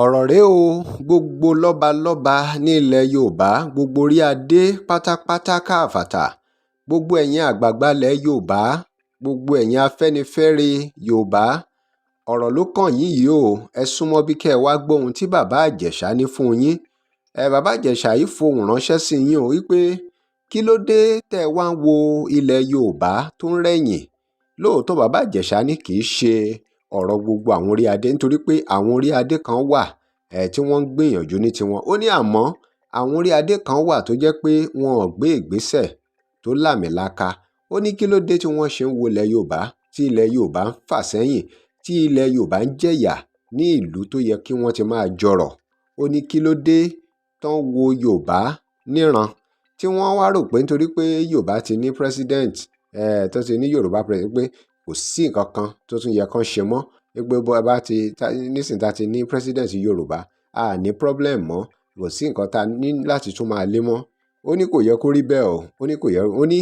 Ọ̀rọ̀ rèé o, gbogbo lọ́ba-lọ́ba nílẹ̀ Yorùbá, gbogbo orí adé pátápátá káfàtà, gbogbo ẹ̀yin àgbààgbà ilẹ̀ Yorùbá, gbogbo ẹ̀yin Afẹ́nifẹ́re Yorùbá, ọ̀rọ̀ ló kàn yín yìí o. Ẹ súnmọ́ bí kẹ́ ẹ wàá gbọ́ ohun tí bàbá Ìjẹ̀ṣà ní fún yín. Bàbá Ìjẹ̀ṣà yìí fohùn ránṣẹ́ sí yín o wípé kí ló dé tẹ́ ẹ wá ń wo ilẹ̀ Yorùbá tó ń rẹ̀yìn. Lóòótọ́, bàbá Ìjẹ̀ṣà ní kì í ṣe ọ̀rọ̀ gbogbo àwọn orí adé, nítorí pé àwọn orí adé kan wà tí wọ́n ń gbìyànjú ní tiwọn. Ó ní àmọ́ àwọn orí adé kan wà tó jẹ́ pé wọn ò gbé ìgbésẹ̀ tó láàmìlaka. Ó ní kí ló dé tí wọ́n ṣe ń wo ilẹ̀ Yorùbá, tí ilẹ̀ Yorùbá ń fà sẹ́yìn, tí ilẹ̀ Yorùbá ń jẹ̀yà ní ìlú tó yẹ kí wọ́n ti máa jọrọ̀. Ó ní kí ló dé tán wo Yorùbá níran, tí wọ́n wá rò pé nítorí pé Yorùbá ti ní president, tó ti ní Yorùbá president, pé kò sí nǹkan kan tó tún yẹ kán ṣe mọ́, wípé bó bá ti nísìnyí tá ti ní president Yorùbá, a ní problem mọ́, kò sí nǹkan tá a ní láti tún máa lé mọ́. Ó ní kò yẹ kó rí bẹ́ẹ̀ o. Ó ní kò yẹ. Ó ní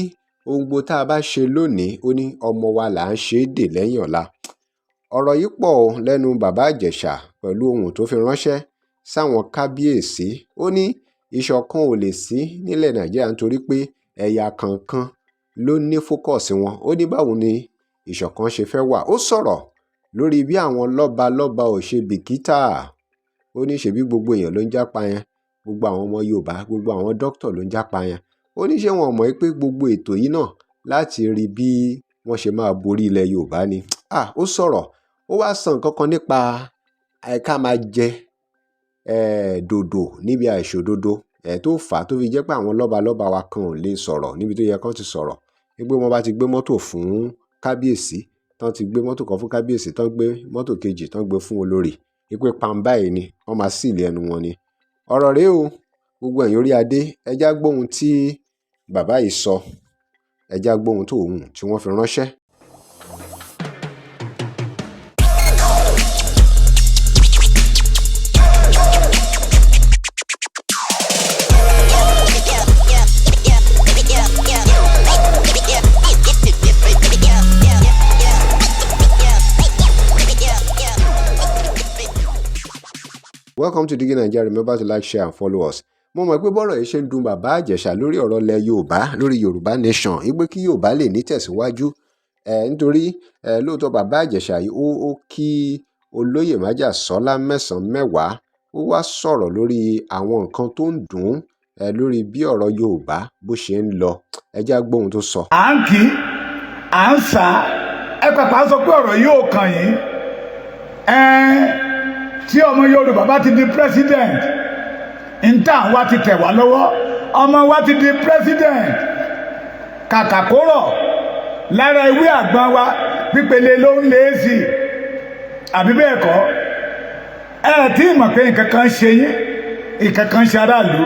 ohun gbogbo tá a bá ṣe lónìí, ó ní ọmọ wa là ń ṣe é dè lẹ́yìn ọ̀la. Ọ̀rọ̀ yìí pọ̀ lẹ́nu bàbá Ìjẹ̀ṣà pẹ̀lú ohun tó fi ránṣẹ́ sáwọn kábíyèsí. Ó ní ìṣọ̀kan ò lè sí nílẹ̀ Nàìjíríà nítorí pé ẹ̀yà kọ̀ọ̀kan ló ní focus wọn. Ó ní báwo ni ìṣọ̀kan ṣe fẹ́ wà. Ó sọ̀rọ̀ lórí bí àwọn lọ́balọ́ba ò ṣe bìkítà. Ó ní ṣebí gbogbo èèyàn ló ń jápa yẹn, gbogbo àwọn ọmọ Yorùbá, gbogbo àwọn dókítà ló ń jápa yẹn. Ó ní ṣé wọn ò mọ̀ pé gbogbo ètò yìí náà láti rí bí wọ́n ṣe máa borí ilẹ̀ Yorùbá ni? Ah, ó sọ̀rọ̀, ó wá sọ nǹkan kan nípa ká máa jẹ dòdò níbi àìṣòdodo tó fà á tó fi jẹ́ pé àwọn lọ́balọ́ba wa kan ò lè sọ̀rọ̀ níbi tó yẹ kán ti sọ̀rọ̀. Wípé wọ́n bá ti gbé mọ́tò fún kábíyèsí, tán ti gbé mọ́tò kan fún kábíyèsí, tán gbé mọ́tò kejì, tán gbé fún olórí, wípé pàǹbáyé ni wọ́n máa seal ẹnu wọn ni. Ọ̀rọ̀ rèé o, gbogbo ẹ̀yin orí adé, ẹ já gbọ́ ohun tí bàbá yìí sọ, ẹ já gbọ́ ohun tó ohun tí wọ́n fi ránṣẹ́. Welcome to Digi Naija. Remember to like, share and follow us. Mo mọ̀ pé bọ́rọ̀ yìí ṣe ń dùn bàbá Ìjẹ̀ṣà lórí ọ̀rọ̀ ilẹ̀ Yorùbá, lórí Yorùbá nation, wípé kí Yorùbá lè ní tẹ̀síwájú. Nítorí lóòótọ́ bàbá Ìjẹ̀ṣà yìí ó kí olóyè májàsọ́lá mẹ́sàn-án mẹ́wàá. Ó wá sọ̀rọ̀ lórí àwọn nǹkan tó ń dùn ún lórí bí ọ̀rọ̀ Yorùbá bó ṣe ń lọ. Ẹ já gbọ́ ohun tó sọ. À ń kí, à ń sá, ẹ pàpà sọ pé ọ̀rọ̀ yìí ò kàn yín. Tí ọmọ Yorùbá bá ti di president, níta wa ti tẹ̀ wá lọ́wọ́. Ọmọ wa ti di president, kàkà kó rọ̀ lára ewé àgbọn wa, pípele ló ń lé sí i, àbí bẹ́ẹ̀ kọ́? Ẹ tí ì mọ̀ pé nǹkan kan ṣe yín, nǹkan kan ṣe aráàlú,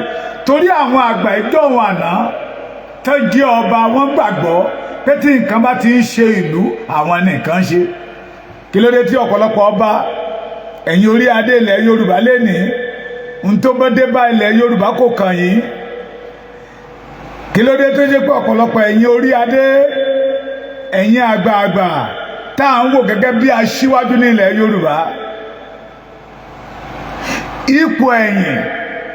torí àwọn àgbà ìjọ́un àná tó jẹ́ ọba, wọn gbàgbọ́ pé tí nǹkan bá ti ń ṣe ìlú, àwọn nìkan ṣe. Kí ló dé tí ọ̀pọ̀lọpọ̀ ọba, ẹ̀yin orí adé ilẹ̀ Yorùbá lénìí, ń tó bá dé bá ilẹ̀ Yorùbá kò kàn yín? Kí ló dé tó ṣe pé ọ̀pọ̀lọpọ̀ ẹ̀yin orí adé, ẹ̀yin àgbààgbà tá à ń wò gẹ́gẹ́ bí aṣíwájú ní ilẹ̀ Yorùbá, ipò ẹ̀yìn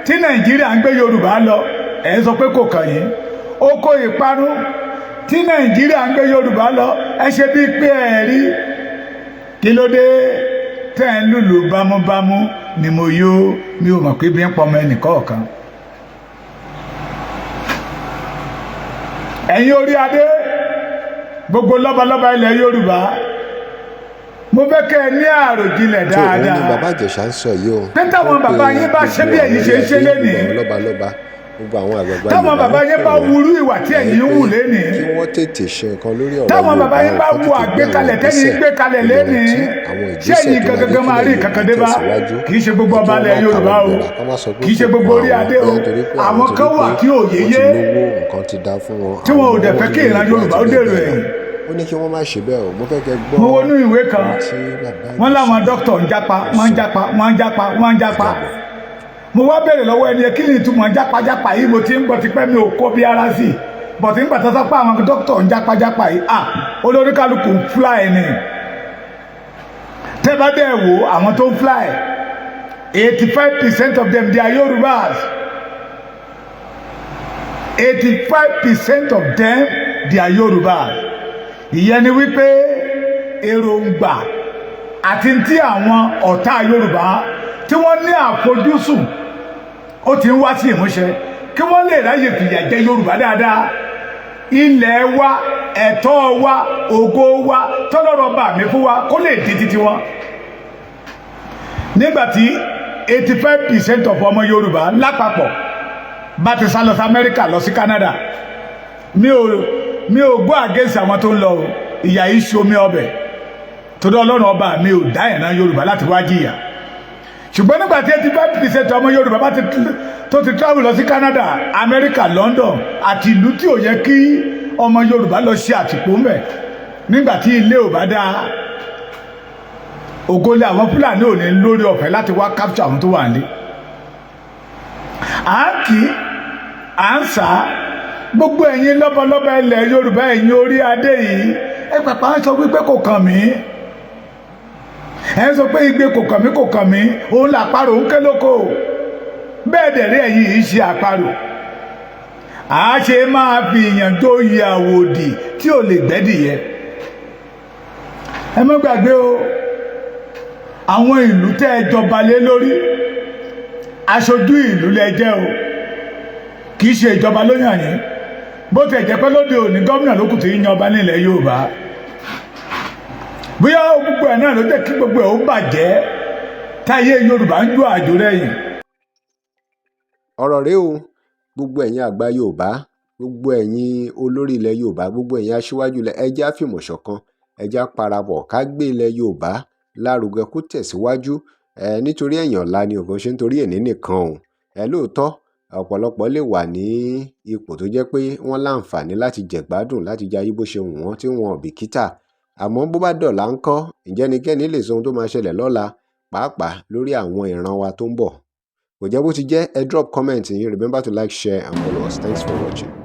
tí Nàìjíríà ń gbé Yorùbá lọ, ẹ̀ ń sọ pé kò kàn yín? Oko ìparun tí Nàìjíríà ń gbé Yorùbá lọ, ẹ ṣe bíi pé ẹ rí. Kí ló dé tẹ́ ń lùlù bámúbámú ni mo yó, mi ò mọ̀ pé bí ń pọmọ ẹnì kọ̀ọ̀kan? Ẹ̀yin orí adé, gbogbo lọ́balọ́ba ilẹ̀ Yorùbá, mo fẹ́ kẹ́ ẹ ní àròjinlẹ̀ Tó òun ni dáadáa. bàbá Ìjẹ̀ṣà ń sọ yìí o. Pé táwọn Ó pe bàbá yín bá ṣe bí gbogbo ẹ̀yin àwọn ṣe ń ṣe orí adé, lénìí, gbogbo àwọn lọ́balọ́ba, gbogbo àwọn àgbààgbà táwọn Yorùbá, bàbá wọ́n yín pè bá wọ́n wúrú ìwà tí ẹ̀yin ń pé wù lénìí, kí wọ́n tètè ṣe nǹkan lórí ọ̀rọ̀ táwọn Yorùbá bàbá yín o, bá kán wu tètè gbé àwọn àgbékalẹ̀ tẹ́yìn ìgbésẹ̀ gbé kalẹ̀ tó lénìí, yọrantí, àwọn ṣé ìgbésẹ̀ ẹ̀yin tó máa jẹ́ gangan máa kílẹ̀ rí Yorùbá kankan dé bá? tẹ̀síwájú. Kì í ṣe gbogbo Kí ọba wọ́n ilẹ̀ má Yorùbá káwọ́ o, gbéra, kán má sọ pé kì í ṣe kò gbogbo kan orí àwọn adé o. bóyá nítorí pé àwọn Àwọn torí kan pé wà tí òye wọ́n ti yé, lówó, nǹkan ti dá fún wọn, tí àwọn wọn ò dẹ̀ owó fẹ́ ti kí lè ìran ìlú Yorùbá àti ó bẹ́ẹ̀ dèrò bẹ́ẹ̀ lọ. ẹ̀yìn. Ó ní kí wọ́n má ṣe bẹ́ẹ̀ o. Mo fẹ́ kẹ́ gbọ́ Mo wọnú ìwé kan, ohun tí bàbá wọ́n láwọn Ìjẹ̀ṣà dókítà ń jápa, tó wọ́n ń sọ. jápa, wọ́n ń jápa, wọ́n ń jápa. Dàbọ̀. Mo wá béèrè lọ́wọ́ ẹni yẹn, kí ni ìtumọ̀ jápajápa yìí? Mo ti ń gbọ́ tipẹ́, mi ò kó bí ara sí i, bọ̀tí nígbà tó sọ pé àwọn dókítà ń jápajápa yìí, ah, olórí kálukú ń fly ni. Tẹ́ bá dẹ̀ wò, àwọn tó ń fly, 85% of them, they are Yorubas. 85% of them, they are Yorubas. Ìyẹn ni wípé èròǹgbà àti tí àwọn ọ̀tá Yorùbá tí wọ́n ní àfojúsùn, ó ti ń wá sí ìmúṣẹ, kí wọ́n lè ráyè fìyà jẹ Yorùbá dáadáa. Ilẹ̀ wa, ẹ̀tọ́ wa, ògo wa tọ́lọ́rọ̀ bá mi fún wa, kó lè di títí wọn. Nígbàtí 85% of ọmọ Yorùbá lápapọ̀ bá ti sá lọ sí Amẹ́ríkà, lọ sí Canada, mi ò gbọ́ against àwọn tó ń lọ o. Ìyà yìí ṣomi ọbẹ̀ torí Ọlọ́run ọba mi ò dá ìran Yorùbá láti wá jìyà. Ṣùgbọ́n nígbà tí 85% ọmọ Yorùbá bá ti tó ti travel lọ sí Canada, Amẹ́ríkà, London àti ìlú tí ò yẹ kí ọmọ Yorùbá lọ ṣe àtìpó mbẹ̀, nígbà tí ilé ò bá dáa, ògólé àwọn Fúlàní ò ní lórí ọ̀fẹ́ láti wá capture àwọn tó wà nílé. À ń kí, à ń sá gbogbo ẹ̀yin lọ́balọ́ba ilẹ̀ Yorùbá, ẹ̀yin orí adé yìí, ẹ pàpà ń sọ wípé kò kàn mí. Ẹ ń sọ pé igbe kò kàn mí, kò kàn mí, òun làparò ń ké lóko. Bẹ́ẹ̀ dẹ̀ rí, ẹ̀yin yìí ṣe àparò. À á ṣe máa fi ìyàn tó yẹ àwòdì tí ò lè gbẹ́dìyẹ. Ẹ má gbàgbé o, àwọn ìlú tẹ́ ẹ jọba lé lórí, aṣojú ìlú lẹ jẹ́ o, kì í ṣe ìjọba ló yàn yín. Bó tẹ̀ jẹ́ pé lóde òní, gómìnà ló kù tí ń yan ọba nílẹ̀ Yorùbá. Bóyá gbogbo ẹ̀ náà ló jẹ́ kí gbogbo ẹ̀ ó bàjẹ́, táyé Yorùbá ń jó àjò rẹ̀yìn. Ọ̀rọ̀ rèé o. Gbogbo ẹ̀yin àgbà Yorùbá, gbogbo ẹ̀yin olórí ilẹ̀ Yorùbá, gbogbo ẹ̀yin aṣíwájú ilẹ̀, ẹ jẹ́ á fìmọ̀ ṣọ̀kan, ẹ jẹ́ á parapọ̀ ká gbé ilẹ̀ Yorùbá lárugẹ kó tẹ̀síwájú ẹ nítorí ẹ̀yìn ọ̀la ni ògo ṣe nítorí èní nìkan o. Ẹ lóòótọ́, ọ̀pọ̀lọpọ̀ lè wà ní ipò tó jẹ́ pé wọ́n láǹfààní láti jẹ̀gbádùn, láti jayé bó ṣe wù wọ́n, tí wọn ò bìkítà. Àmọ́ bó bá dọ̀la ńkọ́? Ǹjẹ́ ẹnikẹ́ni lè sọ ohun tó máa ṣẹlẹ̀ lọ́la, pàápàá lórí àwọn ìran wa tó ń bọ̀? Kò jẹ́ bó ti jẹ́. Ẹ drop comment yín. Remember to like, share and follow us. Thanks for watching.